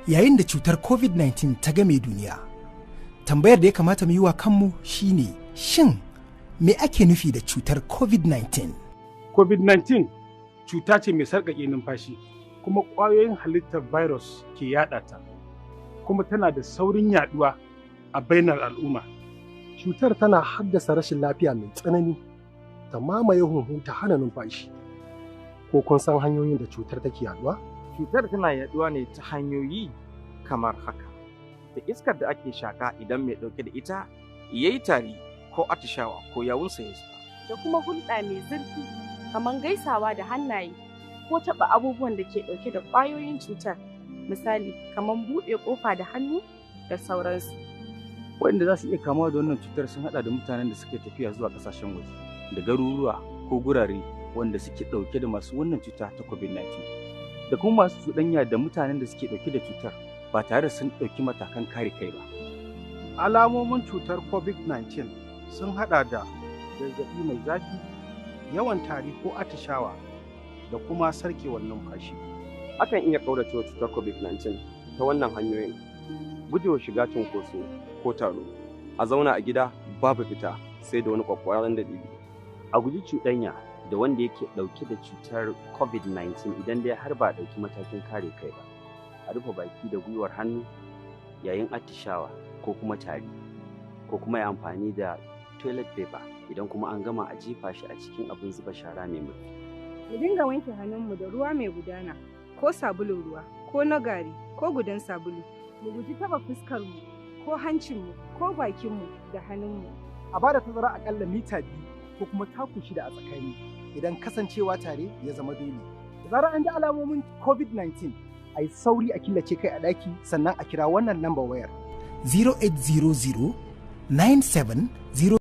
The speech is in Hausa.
Yayin da cutar COVID-19 ta game duniya, tambayar da ya kamata mu yi wa kanmu shine, shin me ake nufi da cutar COVID-19? COVID-19 cuta ce mai sarƙaƙe numfashi, kuma ƙwayoyin halittar virus ke yaɗa ta, kuma tana da saurin yaɗuwa a bainar al'umma. Cutar tana haddasa rashin lafiya mai tsanani, ta mamaye huhu, ta hana numfashi. Ko kun san hanyoyin da cutar take yaduwa? Cutar tana yaduwa ne ta hanyoyi kamar haka: da iskar da ake shaka idan mai ɗauke da ita ya yi tari ko atishawa ko yawunsa ya zuba. Da kuma hulɗa mai zurfi, kamar gaisawa da hannaye ko taɓa abubuwan da ke ɗauke da ƙwayoyin cutar, misali kamar buɗe ƙofa da hannu da sauransu. Waɗanda za su iya kamuwa da wannan cutar sun haɗa da mutanen da suke tafiya zuwa ƙasashen waje da garuruwa ko gurare wanda suke ɗauke da masu wannan cuta ta COVID-19, da kuma masu cuɗanya da mutanen da suke ɗauke da cutar ba tare da sun ɗauki matakan kare kai ba. Alamomin cutar COVID-19 sun haɗa da zazzaɓi mai zafi, yawan tari ko atishawa, da kuma sarkewar numfashi. Akan iya ƙauracewa cutar COVID-19 ta wannan hanyoyin: gujewa shiga cunkoso ko taro, a zauna a gida babu fita sai da wani ƙwaƙƙwaran dalili. A guji cuɗanya da wanda yake ɗauke da cutar COVID-19 idan dai har ba a ɗauki matakin kare kai ba. A rufe baki da gwiwar hannu yayin atishawa ko kuma tari, ko kuma ya amfani da toilet paper, idan kuma an gama a jefa shi a cikin abin zuba shara mai murfi. Mu dinga wanke hannunmu da ruwa mai gudana ko sabulun ruwa ko na gari ko gudan sabulu. Mu guji taɓa fuskarmu ko hancinmu ko bakinmu da hannunmu. A bada tazara akalla mita 2 ko kuma taku 6 a tsakani idan kasancewa tare ya zama dole. Da zarar an ji alamomin COVID-19, a yi sauri a killace kai a ɗaki, sannan a kira wannan lambar wayar 0800 97